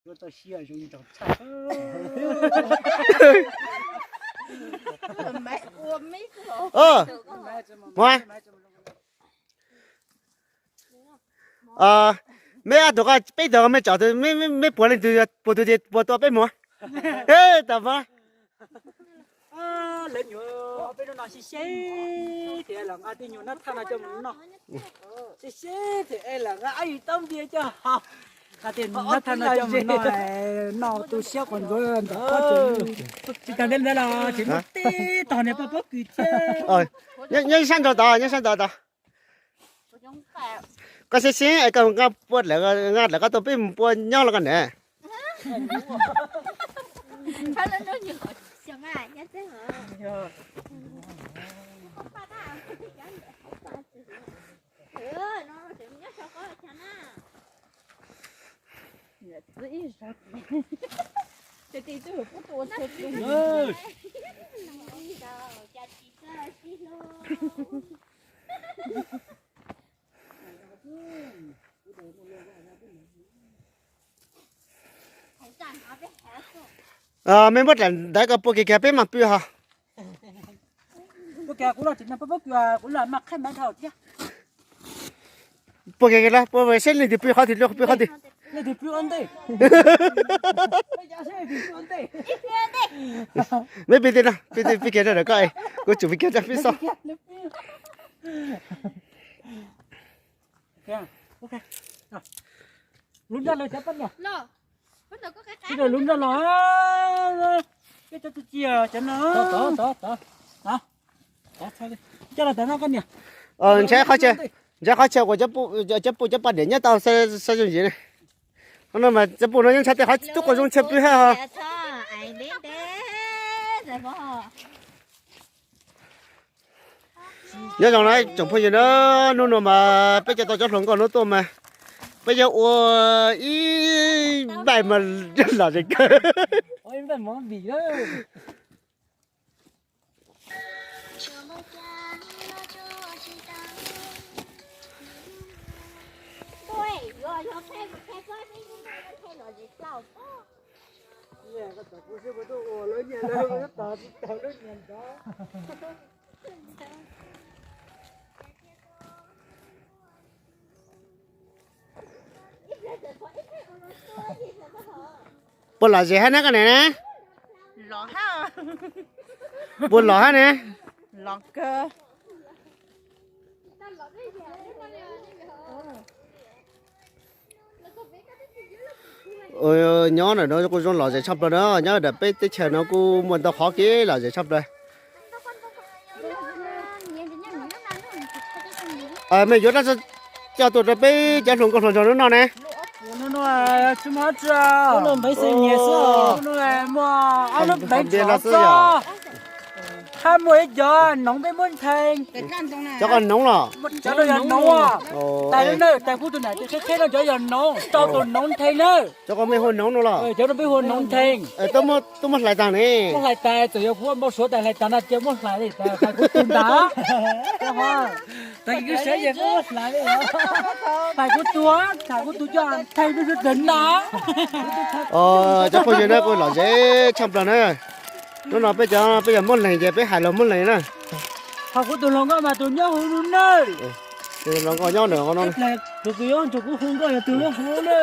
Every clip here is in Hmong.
Ua tau siab zoo nraug tshaj. Ua me Muas, me ob tug ko peb tug me tsov, me puas leej twg puas tus ces puas tua peb Muas. Tam Muas. Lawv nyuam peb lub no sib seb tias los nqa tej nyuag nab thaj no coj mus noj. Sib seb tias es los nqa ab yim taub npias coj haus. Nqa tej nab thaj no coj mus noj, noj tu siab quas ntsuav ntawm pob tsev. Tsis tas li ntawd los tseem muaj tib tog niag poj pob kws thiab. Nyob sab nraud tod, nyob sab nraud tod. Koj sib seb es koj nqa pua lawm, nqa lawm koj tuaj peb mus pua nyob los koj niam. Me muab dlaim ntawd kom puas kiag kiag peb mam pw hos. Puas kiag kiag los, puas kiag kiag los, puas seb leej twg pw qhov twg, pw qhov twg. Me pw tej no, pw kiag rau ntawm koj, kuv tsum pw kiag rau peb xwb. Lub nroj los, lub nroj los, peb cov txiv txiv cov no. Coj los tod no koj niam. Ntshai qhov chaw, ntshai qhov chaw uas cov pum cov poj niam nyob tau xwb zoo ntsis ne. Qhov no mas cov pum no nyob ntshav tej qhov tub quas zoo chaw pw hab ho. Nyob zoo na tsoom phooj ywg na, hnub no mas peb cov tau cov hluas nkauj no tuaj mas peb yuav ua ib npaij mas lom zem kawg. Puas lom zem hab ne koj niam ne? Puas lom hab ne? Nyob ntawm no kuj zoo lom zem tshaj plaws na, nyob ntawm peb teb chaws no kuj muaj ntau qhov kev lom zem tshaj plaws. Mej yuav dab tsi coj tuaj rau peb cov hluas nkauj hluas nraug no noj ne? Muaj ob lub npeev tsov xwb, hab muaj ib cov noov peb muab nthee. Cov ko noov los? Cov no yog noov, tais na, tais kuv tus nam tis qheb qheb no cov yog noov, rau tus noov nthee na. Cov ko mej hu noov no los? Cov no peb hu noov nthee. Twb muab hlais tag ne. Muab hlais tas, txawm yog kuv ua npau suav tas hlais tas no ces muab hlais li tas, hlais kuv tus ntag. Tas kuv saib ces muab hlais li, hlais kuv tus, hlais kuv tus coj nthee peb suav dlawg na. Cov phooj ywg na kuj lom zem tshaj plaws na. Hnub no peb cov, peb yog Muab Leeg ces peb hais los Muab Leeg na. Ho kuv tus hluas nkauj mas tus nyob hauv no na. Tus hluas nkauj nyob ntawm no. Tus kws yuav nrog kuv hu nkauj yog tus nyob hauv no na.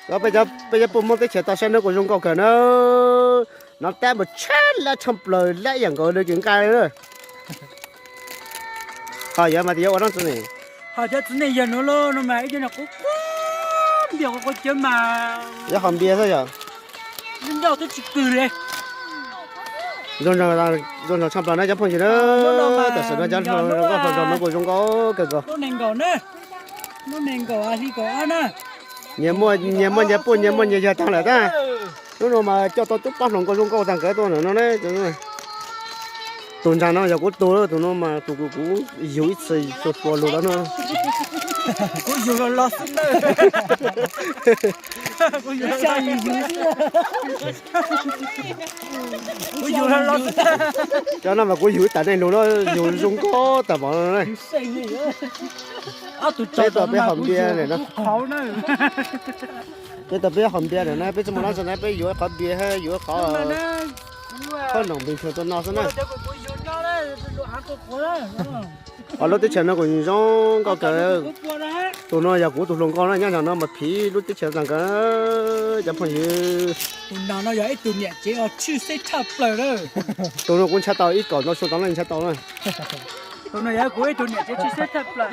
Cov, peb cov phooj Muab teb chaws toj siab na kuj zoo nkauj kawg na. Nov tab npaum tshab lab tshaj plaws lab yam nkaus li kws nqaj na. Ho yog mas tias yuav ua no txiv neej. Ho cov txiv neej yog nuav los no mas ib co no quav quav npias quav quav cawv mas. Yuav ho npias xwb yog. Ncauj twb tsis kwg li. Zoo nraug tshaj plaws na cov phooj ywg na. Tam sim no cov hluas nkauj hluas nraug no kuj zoo nkauj kawg nkaus. Nyias muaj nyias puj nyias muaj nyias yawg tag lawm tab. Hnub no mas coj tau coob pab hluas nkauj zoo nkauj tag nkawd tuaj ntawm no na. Tus ntag no yog kuv tug, tus no mas tus kuv yug ib txhis txhua txhua lug tau no. Kuv yug los los xwb na. Kuv yug los los xwb. Cov no mas kuv yug ib tas neej lug no, yug zoo nkauj tas mov no. Peb tuaj peb haus npias na. Peb tau peb qhov npias na, peb tsis muaj dab tsi na, peb yuav qhov npias thiab yuav qhov khoom noom npis tshua tuaj noj xwb na. Os, lub teb chaws no kuj zoo nkauj kawg. Tus no yog kuv tus hluas nkauj na, nyob nram no mas phiv lub teb chaws tag kawg cov phooj ywg. Tus no yog ib tug niam tsev uas tshwj xeeb tshaj plaws na. Tus no kuv ntshaw tau ib kaum ntau xyoo tod no ntshaw tau na. Tus no yog kuv ib tug niam tsev tshwj xeeb tshaj plaws.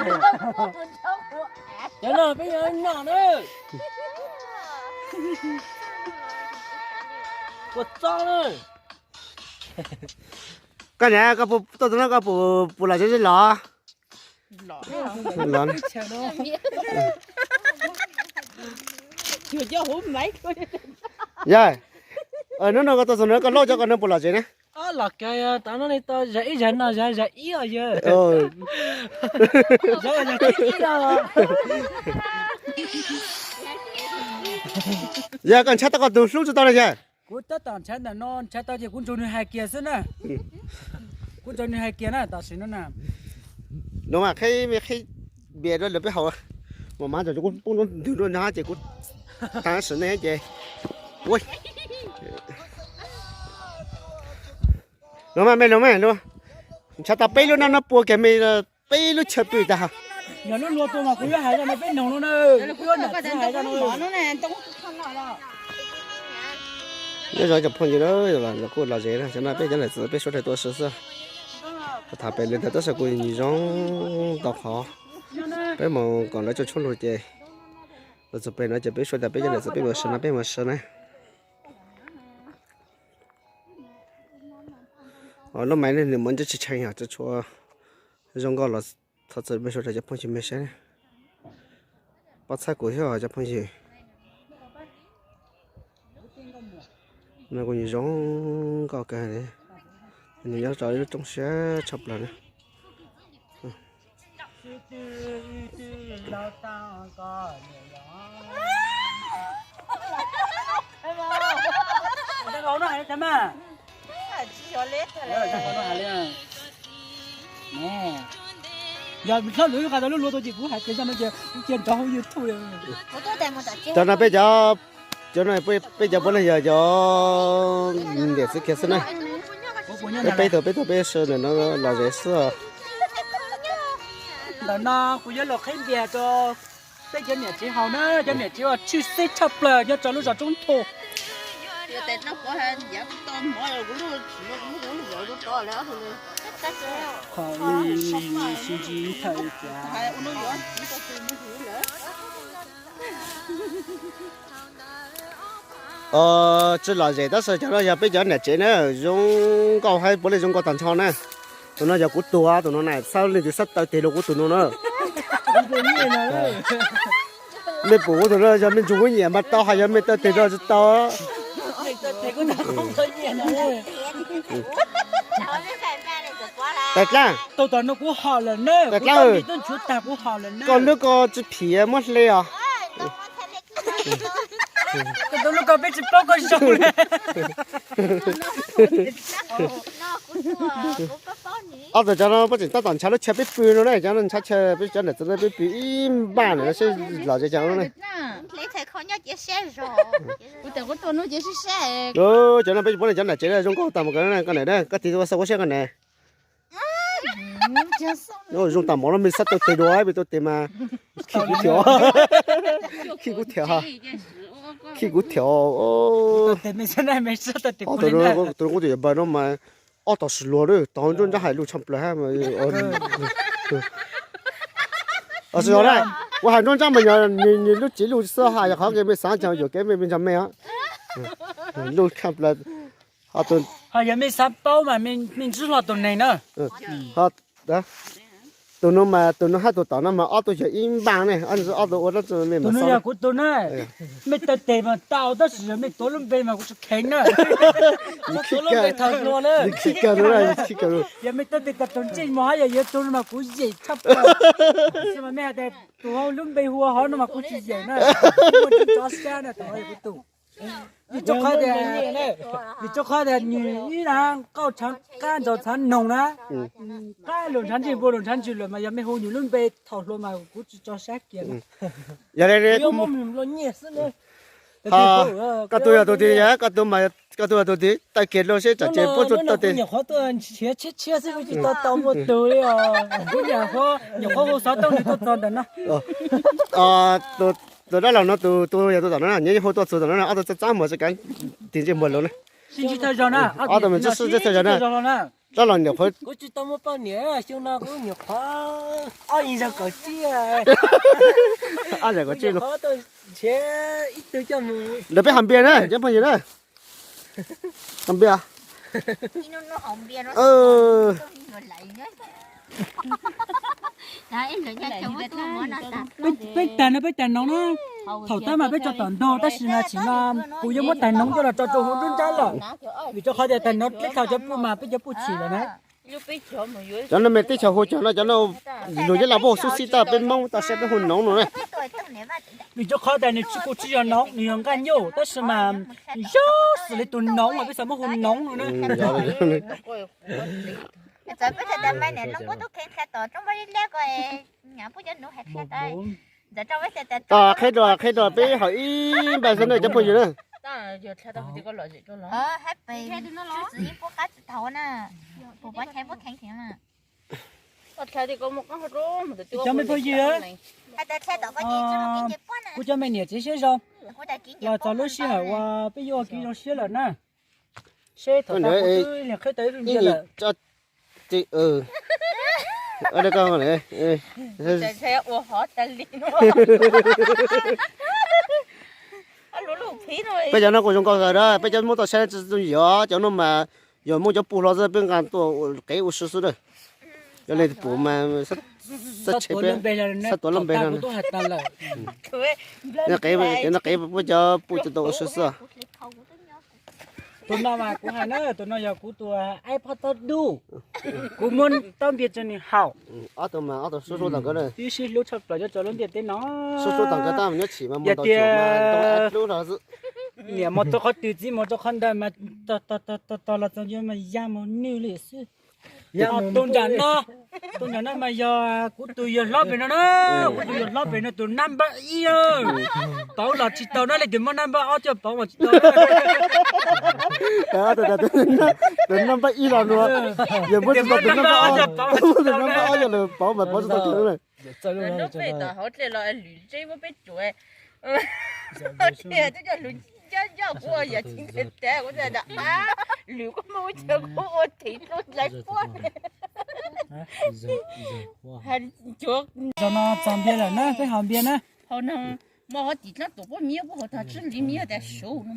Cov no peb yuav noj na. Ua txob na. Koj niam, koj tuaj tus no koj puas, puas lom zem los? Yog, hnub no koj tuaj tus no koj laub cov koj no puas lom zem na? Los kawg, tam no li tau zag ib zag no zag zag ib os yawg. Zag zag ib os. Yog koj ntshaw tau koj tus hlub tsis tau na yog? Kuv tab tom ntshaw ntawm no, ntshaw tau ces kuv nrog nws hais kiag xwb na. Kuv nrog nws hais kiag na tam sim no na. No mas qhib me qhib npias rau lawv peb haus. Mas mas ntawm kuv poob ntwg rau no ces kuv tav sim neej ces. No mas me lug me lug, ntshaw tau peb lub nab no pua kiag me, peb lub chaw pw tag. Yog lub luag tua mas kuv yuav hais zaj no peb noog no na. Kuv yuav nom txiv hais zaj no. Nyob zoo cov phooj ywg, los kuj lom zem na, cov no peb cov niam txiv peb suav dawg tuaj si xwb. Tham pem li ntawd tab sis kuj zoo tau qhov peb mus koom lawv tsob tshuaj lug ces los txog pem no ces peb suav dawg peb cov niam txiv peb mus si no peb mus si na. Lub mais nws muaj ntsis tshee yom, tsis tshua zoo nkauj los thov txim peb suav dawg cov phooj ywg me saib. Pab txhawb kuv thiab cov phooj ywg. No kuj zoo nkauj kawg li. Nws nyob rau ib lub roob siab tshaj plaws na. Yog txhob lwm qas tau lub luag tua ces kuv hais tias zaj no ces kuv cia nrov hauv YouTube li. Cov no peb cov, cov no peb cov puav leej yog cov niam txiv kiag xwb na. Peb peb tug peb tug peb sawv ntawm no lom zem xwb. Ntawm no kuv yuav los qhib npias rau peb cov niam tsev haus na, cov niam tsev uas tshwj xeeb tshaj plaws nyob rau lub zos Roob Thuj. Qhov sib ntsib thawj cas. Tsis lom zem tab sis cov no yog peb cov niam tsev na, zoo nkauj haib puav leej zoo nkauj tag nrho na. Tus no yog kuv tus, tus no na, txhob leej twg txhob taw tes rau kuv tus no na. Mej pum kuv tus no yog mej ntsug kuv nyiam mas tau, hos yog mej taw tes rau tsis tau. Tais dlaab, tais dlaab, koj lub koj tsis phim muab hle os. Ob tug cov no puab tseem tab tom ntshaw lub chaw peb pw no na, cov no ntshaw chaw peb cov niam txiv peb pw ib npaj na seb lom zem cas no na. Cov no peb poj niam cov niam tsev zoo nkauj tag mus kawg na, koj niam na, koj tig ua xauj ua siab koj niam. Zoo tag mov no mej txhob taw tes dua, mej taw tes mas khij kuv thiab, khij kuv thiab, khij kuv thiab. Tus no kuv tus yuav npawg no mas ob tog sis luag lawm, tog nruab nrab hais lus tshaj plaws. Kuv hais nruab nrab mas yog nws lub tsev lus xwb, hos yog qhov kev mej xav ntshe yuam kev mej, mej ntshe mej lus tshaj plaws. Hos yog mej xav paub mas mej ntsib hlo tus neeg na. Tus no mas tus no hab tus tom no mas ob tug yog ib npaug ne, ob tug ua dlaab tsi mej mas xav. Kuv tus na, mej taw tes mas tau tab sis yog mej tuav lub npe mas kuv tsis kheev na. Yog mej taw tes tas tus ntsej muag hab yog yuav tug mas kuv yeem tshaj plaws. Tab sis mas mej has tas tus lub npe hu ua hov no mas kuv tsis yeem na. Kuv muaj tsov sab na, tus hov yog kuv tus. Vim rau qhov tias, vim rau qhov tias nws ib leeg qauj tshaav qab ntsaug tshaav noog na, qab lug ntshav ntswg npua lug ntshav ntswg lawm mas yog mej hu nws lub npe thaum hluas mas kuv tsis tso sab kiag na. Yog li, kuv yuav muab nws nplua nyiaj xwb na. Koj tus yog tus twg, koj tus mas, koj tus yog tus twg, tawm kiag rau seb tsam ces puab tsuj tau tes. Nyuam qhuav tuaj nrhiav tshiab tshiab xwb, kuv tsis tau tau muaj tus li os. Kuv nyuam qhuav, nyuam qhuav hu xov tooj nws tuaj txog ntawm no. Tus dab laug no tus, tus yog tus tom no, nyob hu tuaj txog tom no, ob tug txaj txaj muag tsis kav tig ntsej muag lawm na. Ob tug mas ntsib sib ntsib thawj zaug na. Dab laug nyuam qhuav, kuv tsis tau muaj poj niam, xyoo no kuv nyuam qhuav ob yim zaug kaum tsib. Ob zaug kaum tsib no. Lawv peb haus npias na cov phooj ywg na. Haus npias. Peb tag no peb tag noov na. Thaum tab mas peb tso tom ntug tab sis mas tsim no kuv yuav muab tag noov coj los tso rau hauv nruab nrab lawm. Vim rau qhov tias tag noov teb chaws cov puj mas peb cov puj chim lawm na. Cov no mas teb chaws hu cog no cov no, luag yeej laj pab xub xib tau peb Hmoob tau saib peb hu noov no na. Vim rau qhov tias nws tsis, kuj tsis yog noov, nws yog nqaj nyuj tab sis mas zoo xws li tus noov mas peb xav muab hu noov no na. Qhib rau, qhib rau peb haus ib npaug xwb na cov phooj ywg na. Cov me phooj ywg, kuv cov me niam txiv siab zoo los txog lub sij hawm uas peb yuav ua kev zoo siab lawm na. Seb thaum twg kuv twb qhib tau ib lub ntiag lawm. Peb cov no kuj zoo nkauj kawg na, peb cov Hmoob toj siab tsis txawj yos, cov no mas yog Hmoob cov puj hlo xwb peb nqa tuaj qev ua si xwb na. Yog li pum mas xab tshe peb, xab tuav lub npe no. Qev, qev peb cov puj cov tau ua si xwb. Tus no mas kuv hais na, tus no yog kuv tus aib phob tob dub, kuv muab tob npias rau nws haus. Ob tug mas ob tug sub sub tau nkawd na. Twb sib hlub tshaj plaws nyob rau lub ntiaj teb no. Sub sub tau nkawd tab mas nyob tshis mas mus tau tias mus tau hlub los xwb. Niam mus rau qhov twg txiv mus rau qhov ntawd mas tog los txog mas ya mus nwj li xwb. Tus nram no, tus nram no mas yog kuv tus yawg hlob pem no na, kuv tus yawg hlob pem no tus nab npab ib. Pauv los tsis tau na, leej twg muaj nab npab ob coj pauv mas tsis tau. Tus nab npab ib los nua, yog muab tsis tau tus nab npab ob, tus nab npab ob yog lawm pauv mas pauv tsis tau kiag na. Lwm kuj muaj ua cas kuv ua thim dlub dlais puab. Zaum no txog npias lawm na, peb haus npias na. Hauv no, mos hov tim dlaab tuam puab miab puab hauv tog tsib li miab tas suv no.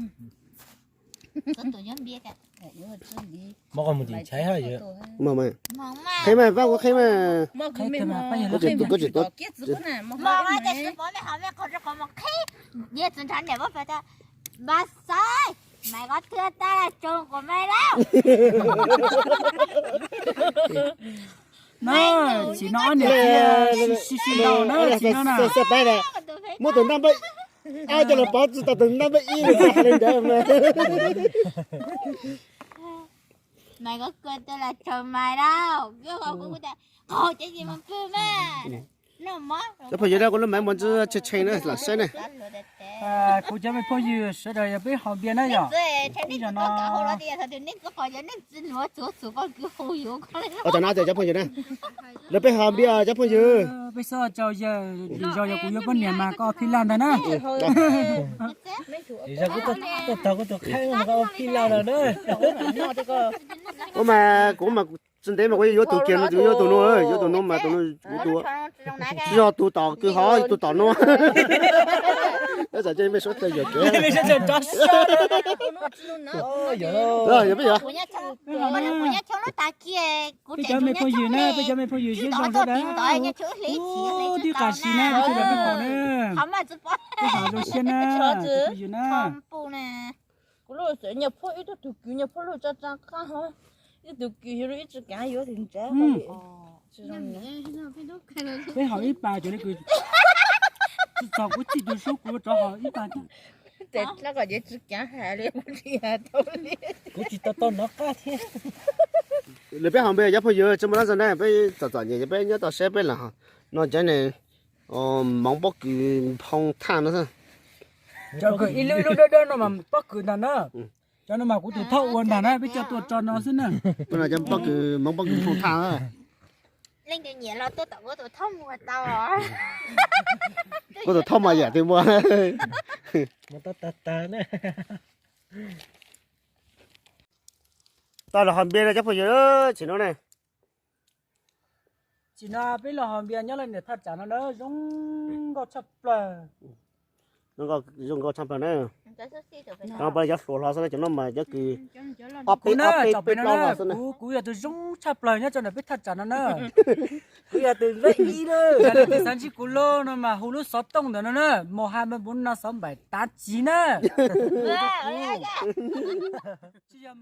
Qheb mas, pab kuv qheb mas. Kuv tsis, kuv tsis, kuv tsis. Mas xav, maiv koj thwb tab laj tsoo kuv maiv lauj. Na, tsim no ob niam txiv sib sib ntaus na, tsim no na. Muab tus nab npawb ib coj los pauv tsis tau tus nab npawb ib li, txhob hais li ntawd mas. Maiv koj thwb tab laj tsoo maiv lauj. Cov phooj ywg na, kuv lub maiv muaj ntsis tshee tshee na, lam saib na. Kuv cov me phooj ywg sawv daws yog peb haus npias na yom. Ib zaug no cov phooj ywg na, lawv peb haus npias cov phooj ywg. Peb xob tau yawg, lwm zaus yog kuv yuav poj niam mas koj phij laj ntag na. Ua mas kuv mas tsis ntev mas kuv yuav tus kiag no, yuav tus no, yuav tus no mas tus no kuv tus. Tsis yog tus tom kws hov, tus tom no. Yog peb yog, peb cov me phooj ywg na, peb cov me phooj ywg siab zoo sawv daws. Twb qab si na, peb sawv daws peb haus na, peb haus zoo siab na, peb phooj ywg na. Kuv lub xwm nyuag phuab ib tug tug kws nyuag phuab lub tsa tsa qab hov, ib tug kws yug lub ib tsi kav yuav tis ntsa. Peb haus ib pas cov li kws tsis txog kuv txij tus sub kuv rov haus ib pas. Tes dlab kom tsis kav hais li kuv tsis hais tau li. Kuv tsis tau tau nov qab thiab. Lwm peb haus npe cov phooj ywg tsis muaj dab tsi na, peb txom txom nyem peb nyob toj siab peb lam no ntsav ne. Moov pob kws phoo thaj no xwb. Cov kws ib lub ib lub dawb dawb no mas pob kws ntag na. Cov no mas kuv tus thauj ua ntag na, peb coj tuaj tso no xwb na. Pob kws, Hmoob pob kws phoo thaj. Leej twg nyiam los tuaj tom kuv tus thauj mus tau. Kuv tus thauj mas yam twg muaj. Mus tau tag tag na. Tau los haus npias no cov phooj ywg, tsim no ne. Tsim no peb los haus npias nyob lawv niam thaj tsam no na, zoo nkauj tshaj plaws. Zoo nkauj tshaj plaws na. Cov hluas hlo xwb na, cov no mas cov kws ob peb ob peb plaub los xwb na. Kuv, kuv yog tus zoo tshaj plaws nyob rau ntawm peb thaj tsam no na. Kuv yog tus npeb ib na, yog leej twg xav ntsib kuv los no mas hu lub xov tooj ntawm no na, một hai ba bốn năm sáu bảy tám chín na. Tsis yog